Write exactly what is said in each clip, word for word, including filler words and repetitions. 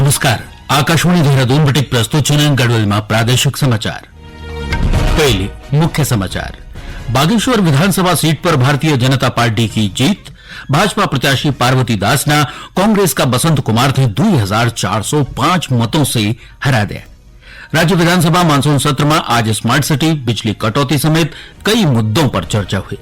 नमस्कार, आकाशवाणी देहरादून बटे प्रस्तुत छन गढ़वाल में प्रादेशिक समाचार। पहले मुख्य समाचार। बागेश्वर विधानसभा सीट पर भारतीय जनता पार्टी की जीत। भाजपा प्रत्याशी पार्वती दास ने कांग्रेस का बसंत कुमार थे दो हज़ार चार सौ पाँच मतों से हरा दिया। राज्य विधानसभा मानसून सत्र में आज स्मार्ट सिटी, बिजली कटौती समेत कई मुद्दों पर चर्चा हुई।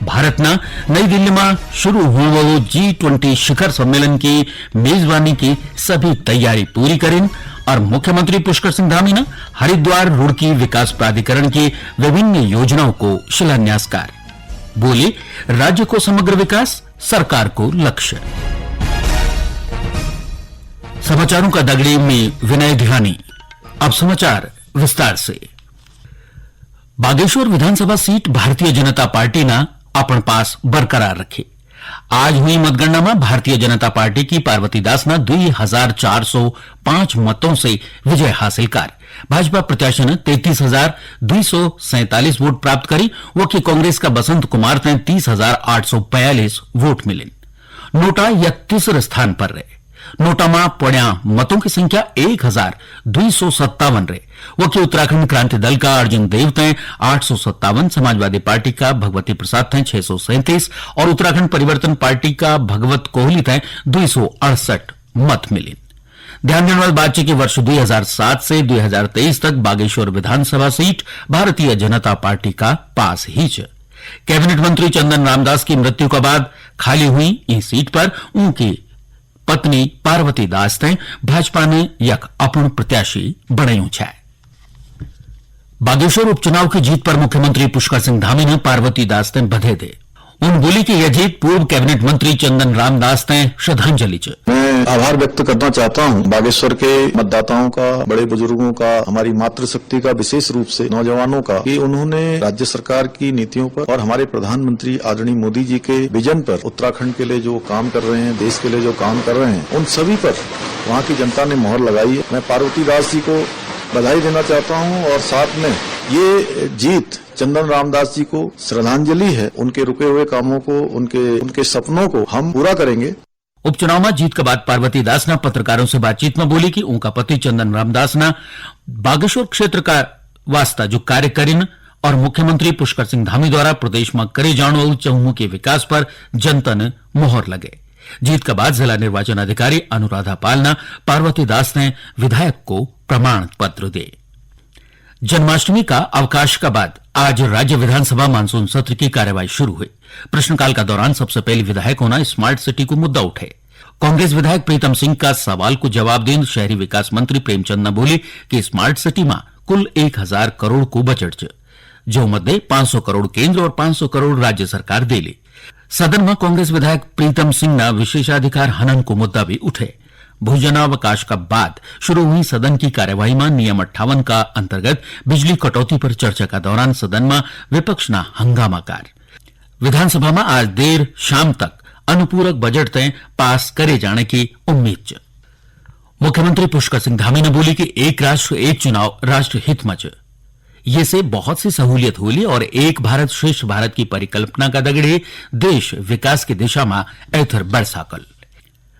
भारत ना नई दिल्ली में शुरू होने वाले जी ट्वेंटी शिखर सम्मेलन की मेजबानी की सभी तैयारी पूरी करें और मुख्यमंत्री पुष्कर सिंह धामी ने हरिद्वार रुड़की विकास प्राधिकरण की विभिन्न योजनाओं को शिलान्यास कर बोले, राज्य को समग्र विकास सरकार को लक्ष्य। समाचारों का दगड़े में विनय ध्यानी। अब समाचार विस्तार से। बागेश्वर विधानसभा सीट भारतीय जनता पार्टी ना अपन पास बरकरार रखे। आज हुई मतगणना में भारतीय जनता पार्टी की पार्वती दास ना दो हज़ार चार सौ पाँच मतों से विजय हासिल कर भाजपा प्रत्याशी ने तैंतीस हज़ार दो सौ सैंतालीस वोट प्राप्त करी, वकी कांग्रेस का बसंत कुमार ने तीस हज़ार आठ सौ बयालीस वोट मिले। नोटा या तीसरे स्थान पर रहे। नोटा मा पड़्या मतों की संख्या एक हज़ार दो सौ सत्तावन रहे। वकी उत्तराखंड क्रांति दल का अर्जुन देव तय आठ सौ सत्तावन, समाजवादी पार्टी का भगवती प्रसाद तय छह सौ सैंतीस और उत्तराखंड परिवर्तन पार्टी का भगवत कोहली तय दो सौ अड़सठ मत मिले। ध्यान देने वाली बात है कि वर्ष दो हज़ार सात से दो हज़ार तेईस तक बागेश्वर विधानसभा सीट भारतीय जनता पार्टी का पास ही है। कैबिनेट मंत्री चंदन रामदास की मृत्यु के बाद खाली हुई इस सीट पर उनकी पत्नी पार्वती दास ने भाजपा ने यक अपण प्रत्याशी बणायु छै। बागेश्वर उपचुनाव की जीत पर मुख्यमंत्री पुष्कर सिंह धामी ने पार्वती दास ने बधाई दे। उन बोली कि यह जीत पूर्व कैबिनेट मंत्री चंदन रामदास ने श्रद्धांजलि च। मैं आभार व्यक्त करना चाहता हूं बागेश्वर के मतदाताओं का, बड़े बुजुर्गों का, हमारी मातृशक्ति का, विशेष रूप से नौजवानों का, कि उन्होंने राज्य सरकार की नीतियों पर और हमारे प्रधानमंत्री आदरणीय मोदी जी के विजन पर, उत्तराखंड के लिए जो काम कर रहे हैं, देश के लिए जो काम कर रहे हैं, उन सभी पर वहाँ की जनता ने मोहर लगाई है। मैं पार्वती दास जी को बधाई देना चाहता हूँ और साथ में ये जीत चंदन रामदास जी को श्रद्धांजलि है। उनके रुके हुए कामों को, उनके उनके सपनों को हम पूरा करेंगे। उपचुनाव में जीत के बाद पार्वती दास ने पत्रकारों से बातचीत में बोली कि उनका पति चंदन रामदास ने बागेश्वर क्षेत्र का वास्ता जो कार्य करिन और मुख्यमंत्री पुष्कर सिंह धामी द्वारा प्रदेश में करे जाने वाले चहुमुखी विकास पर जनता ने मोहर लगे। जीत के बाद जिला निर्वाचन अधिकारी अनुराधा पाल ने पार्वती दास ने विधायक को प्रमाण पत्र दे। जन्माष्टमी का अवकाश का बाद आज राज्य विधानसभा मानसून सत्र की कार्यवाही शुरू हुई। प्रश्नकाल का दौरान सबसे पहले विधायकों ने स्मार्ट सिटी को मुद्दा उठे। कांग्रेस विधायक प्रीतम सिंह का सवाल को जवाब देंद शहरी विकास मंत्री प्रेमचंद ने बोली कि स्मार्ट सिटी में कुल एक हज़ार करोड़ को बजट च, जो मध्ये पाँच सौ करोड़ केंद्र और पाँच सौ करोड़ राज्य सरकार दे ली। सदन में कांग्रेस विधायक प्रीतम सिंह ना विशेषाधिकार हनन को मुद्दा भी उठे। भोजनावकाश का बाद शुरू हुई सदन की कार्यवाही में नियम अट्ठावन का अंतर्गत बिजली कटौती पर चर्चा का दौरान सदन में विपक्ष ना हंगामाकार। विधानसभा में आज देर शाम तक अनुपूरक बजट तय पास करे जाने की उम्मीद च। मुख्यमंत्री पुष्कर सिंह धामी ने बोली कि एक राष्ट्र एक चुनाव राष्ट्र हित में च। ये से बहुत सी सहूलियत होली और एक भारत श्रेष्ठ भारत की परिकल्पना का दगड़े देश विकास की दिशा में एथर बढ़ सकल।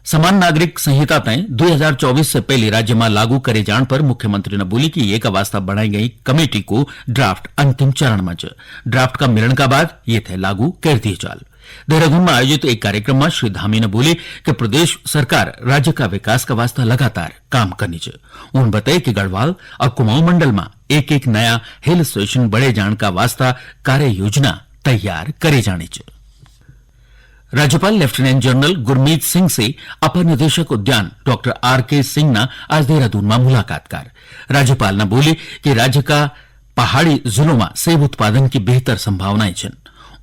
समान नागरिक संहिता तय दो हज़ार चौबीस से पहले राज्य में लागू करे जान पर मुख्यमंत्री ने बोली कि ये का वास्ता बनाई गई कमेटी को ड्राफ्ट अंतिम चरण में च। ड्राफ्ट का मिलन का बाद ये थे लागू कर दिए जाल। देहरादून में आयोजित एक कार्यक्रम में श्री धामी ने बोले कि प्रदेश सरकार राज्य का विकास का वास्ता लगातार काम करनी च। उन बताए कि गढ़वाल और कुमाऊं मंडल में एक एक नया हिल स्टेशन बढ़े जान का वास्ता कार्य योजना तैयार करे जानी च। राज्यपाल लेफ्टिनेंट जनरल गुरमीत सिंह से अपर निदेशक उद्यान डॉक्टर आर के सिंह ना आज देहरादून में मुलाकात कर। राज्यपाल ने बोले कि राज्य का पहाड़ी जिलों में सेब उत्पादन की बेहतर संभावनाएं छन।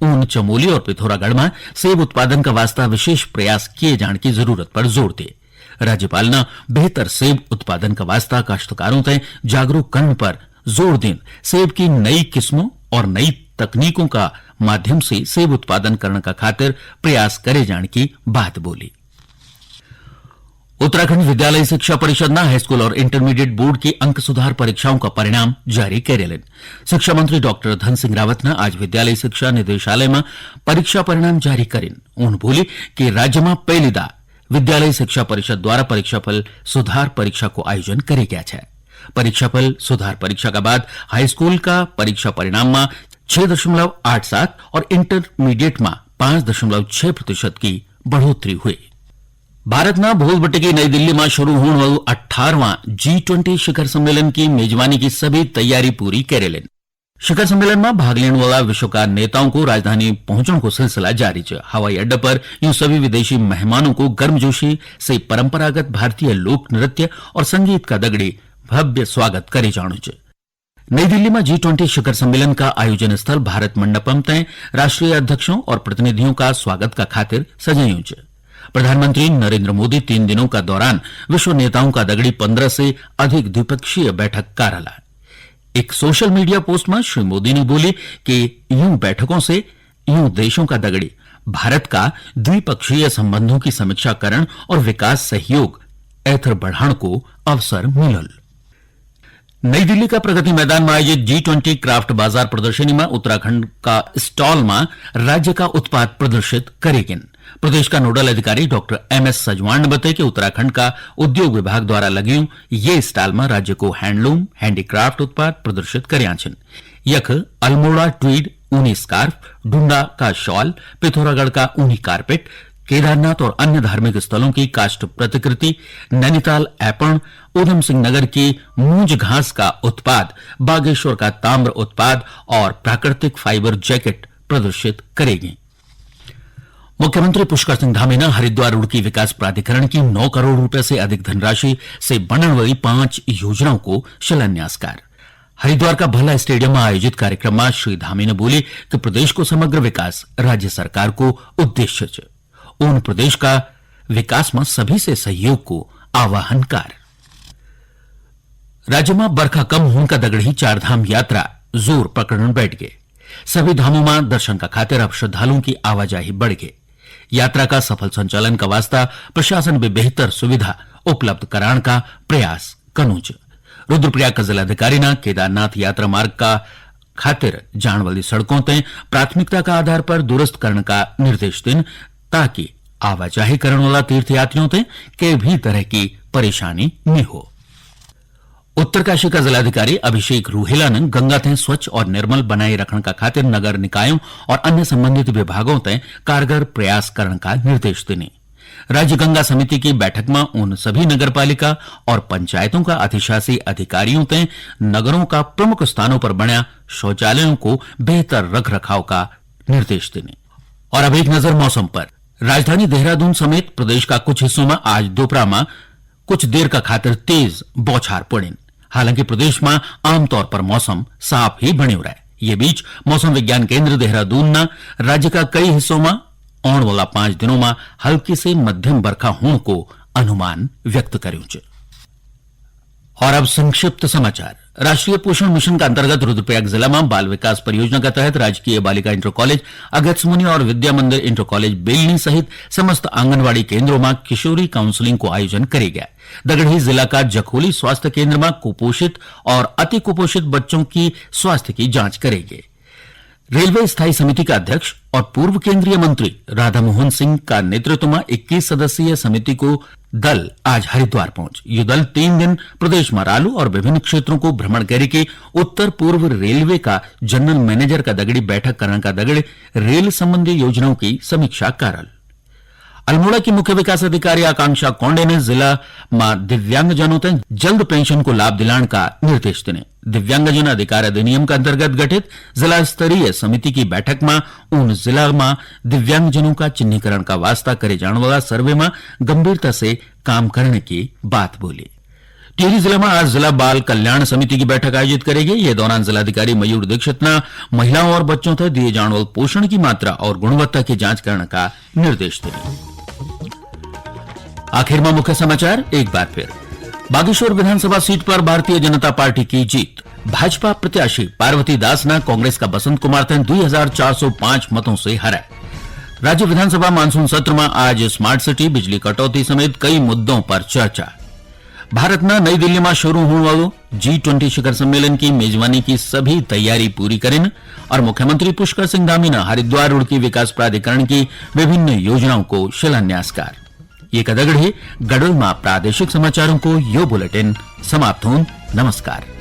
उन चमोली और पिथौरागढ़ में सेब उत्पादन का वास्ता विशेष प्रयास किए जाने की जरूरत पर जोर दे। राज्यपाल ने बेहतर सेब उत्पादन का वास्ता काश्तकारों तय जागरूक करने पर जोर देन सेब की नई किस्मों और नई तकनीकों का माध्यम से सेब उत्पादन करने का खातिर प्रयास करे जाने की बात बोली। उत्तराखंड विद्यालय शिक्षा परिषद ना हाई स्कूल और इंटरमीडिएट बोर्ड की अंक सुधार परीक्षाओं का परिणाम जारी कर लेन। शिक्षा मंत्री डॉक्टर धन सिंह रावत ने आज विद्यालय शिक्षा निदेशालय में परीक्षा परिणाम जारी करें। उन्होंने बोली कि राज्य में पहली दा विद्यालय शिक्षा परिषद द्वारा परीक्षाफल सुधार परीक्षा को आयोजन करे गया है। परीक्षाफल सुधार परीक्षा का बाद हाई स्कूल का परीक्षा परिणाम में छह दशमलव आठ सात और इंटरमीडिएट में पाँच दशमलव छह प्रतिशत की बढ़ोतरी हुई। भारत ना भोज बटे की नई दिल्ली में शुरू होने वालू अठारहवां जी ट्वेंटी शिखर सम्मेलन की मेजबानी की सभी तैयारी पूरी करे लेन। शिखर सम्मेलन में भाग लेने वाला विश्व का नेताओं को राजधानी पहुंचने को सिलसिला जारी है। हवाई अड्डे पर यूं सभी विदेशी मेहमानों को गर्मजोशी से परंपरागत भारतीय लोक नृत्य और संगीत का दगड़ी भव्य स्वागत करे जाणु च। नई दिल्ली में जी ट्वेंटी शिखर सम्मेलन का आयोजन स्थल भारत मंडपम तय राष्ट्रीय अध्यक्षों और प्रतिनिधियों का स्वागत का खातिर सजायूं च। प्रधानमंत्री नरेंद्र मोदी तीन दिनों का दौरान विश्व नेताओं का दगड़ी पन्द्रह से अधिक द्विपक्षीय बैठक कारला। एक सोशल मीडिया पोस्ट में श्री मोदी ने बोली कि यूं बैठकों से यूं देशों का दगड़ी भारत का द्विपक्षीय संबंधों की समीक्षा करण और विकास सहयोग एथर बढ़ाण को अवसर मिलल। नई दिल्ली का प्रगति मैदान में आयोजित जी ट्वेंटी क्राफ्ट बाजार प्रदर्शनी में उत्तराखंड का स्टॉल में राज्य का उत्पाद प्रदर्शित करेगिन। प्रदेश का नोडल अधिकारी डॉक्टर एम एस सजवाण ने बताया कि उत्तराखंड का उद्योग विभाग द्वारा लगी ये स्टॉल में राज्य को हैंडलूम, हैंडीक्राफ्ट उत्पाद प्रदर्शित कर्या छिन। यख अल्मोड़ा ट्वीड ऊनी स्कार्फ, डुंडा का शॉल, पिथौरागढ़ का ऊनी कारपेट, केदारनाथ और अन्य धार्मिक स्थलों की काष्ठ प्रतिकृति, नैनीताल ऐपण, ऊधम सिंह नगर की मूंज घास का उत्पाद, बागेश्वर का ताम्र उत्पाद और प्राकृतिक फाइबर जैकेट प्रदर्शित करेगी। मुख्यमंत्री पुष्कर सिंह धामी ने हरिद्वार रुड़की विकास प्राधिकरण की नौ करोड़ रुपए से अधिक धनराशि से बनने वाली पांच योजनाओं को शिलान्यास कर। हरिद्वार का भला स्टेडियम में आयोजित कार्यक्रम में श्री धामी ने बोली कि प्रदेश को समग्र विकास राज्य सरकार को उद्देश्य च। उन प्रदेश का विकास में सभी से सहयोग को आह्वान कर। राज्य में बरखा कम होने का दगड़ ही चार धाम यात्रा जोर पकड़न बैठ गए। सभी धामों में दर्शन का खातिर अब श्रद्धालुओं की आवाजाही बढ़ गई। यात्रा का सफल संचालन का वास्ता प्रशासन भी बेहतर सुविधा उपलब्ध कराने का प्रयास कनू च। रुद्रप्रयाग का जिलाधिकारी ने केदारनाथ यात्रा मार्ग का खातिर जाण वाली सड़कों ते प्राथमिकता का आधार पर दुरुस्त करण का निर्देश दिन, ताकि आवाजाही करण वाला तीर्थयात्रियों ते के भी तरह की परेशानी नहीं हो। उत्तरकाशी का जिलाधिकारी अभिषेक रूहेला ने गंगा थे स्वच्छ और निर्मल बनाए रखने का खातिर नगर निकायों और अन्य संबंधित विभागों ते कारगर प्रयास करण का निर्देश देने। राज्य गंगा समिति की बैठक में उन सभी नगर पालिका और पंचायतों का अधिशासी अधिकारियों ते नगरों का प्रमुख स्थानों पर बण्या शौचालयों को बेहतर रख रखाव का निर्देश देने। और अब एक नजर मौसम पर। राजधानी देहरादून समेत प्रदेश का कुछ हिस्सों में आज दोपहर में कुछ देर का खातिर तेज बौछार पड़ेन। हालांकि प्रदेश में आमतौर पर मौसम साफ ही बन्यो रहे। ये बीच मौसम विज्ञान केंद्र देहरादून ने राज्य का कई हिस्सों में आने वाला पांच दिनों में हल्की से मध्यम बरखा होने को अनुमान व्यक्त कर्यो च। और अब संक्षिप्त समाचार। राष्ट्रीय पोषण मिशन का अंतर्गत रुद्रप्रयाग जिला में बाल विकास परियोजना के तहत राजकीय बालिका इंटर कॉलेज अगस्त्यमुनि और विद्या मंदिर इंटर कॉलेज बेलनी सहित समस्त आंगनवाड़ी केंद्रों में किशोरी काउंसलिंग को आयोजन करे गया। दगड़ही जिला का जखोली स्वास्थ्य केंद्र में कुपोषित और अति कुपोषित बच्चों की स्वास्थ्य की जांच करेंगे। रेलवे स्थायी समिति का अध्यक्ष और पूर्व केंद्रीय मंत्री राधामोहन सिंह का नेतृत्व में इक्कीस सदस्यीय समिति को दल आज हरिद्वार पहुंच। ये दल तीन दिन प्रदेश में रालू और विभिन्न क्षेत्रों को भ्रमण करके उत्तर पूर्व रेलवे का जनरल मैनेजर का दगड़ी बैठक करने का दगड़े रेल संबंधी योजनाओं की समीक्षा करल। अल्मोड़ा की मुख्य विकास अधिकारी आकांक्षा कौंडे ने जिला में दिव्यांगजनों तक जल्द पेंशन को लाभ दिलाने का निर्देश देने। दिव्यांगजन अधिकार अधिनियम के अंतर्गत गठित जिला स्तरीय समिति की बैठक में उन जिला में दिव्यांगजनों का चिन्हीकरण का वास्ता करे जाने वाला सर्वे में गंभीरता से काम करने की बात बोली। टिहरी जिला में आज जिला बाल कल्याण समिति की बैठक आयोजित करेगी। ये दौरान जिलाधिकारी मयूर दीक्षित ने महिलाओं और बच्चों तक दिए जाने वाले पोषण की मात्रा और गुणवत्ता की जांच करने का निर्देश दिए। आखिर में मुख्य समाचार एक बार फिर। बागेश्वर विधानसभा सीट पर भारतीय जनता पार्टी की जीत। भाजपा प्रत्याशी पार्वती दास ने कांग्रेस का बसंत कुमार तक दो हज़ार चार सौ पाँच मतों से हरा। राज्य विधानसभा मानसून सत्र में आज स्मार्ट सिटी, बिजली कटौती समेत कई मुद्दों पर चर्चा। भारत में नई दिल्ली में शुरू होने वालों जी ट्वेंटी शिखर सम्मेलन की मेजबानी की सभी तैयारी पूरी करें और मुख्यमंत्री पुष्कर सिंह धामी ने हरिद्वार रुड़की विकास प्राधिकरण की विभिन्न योजनाओं को शिलान्यास कर। ये कदगढ़ी गढ़ुल मां प्रादेशिक समाचारों को यो बुलेटिन समाप्त होन। नमस्कार।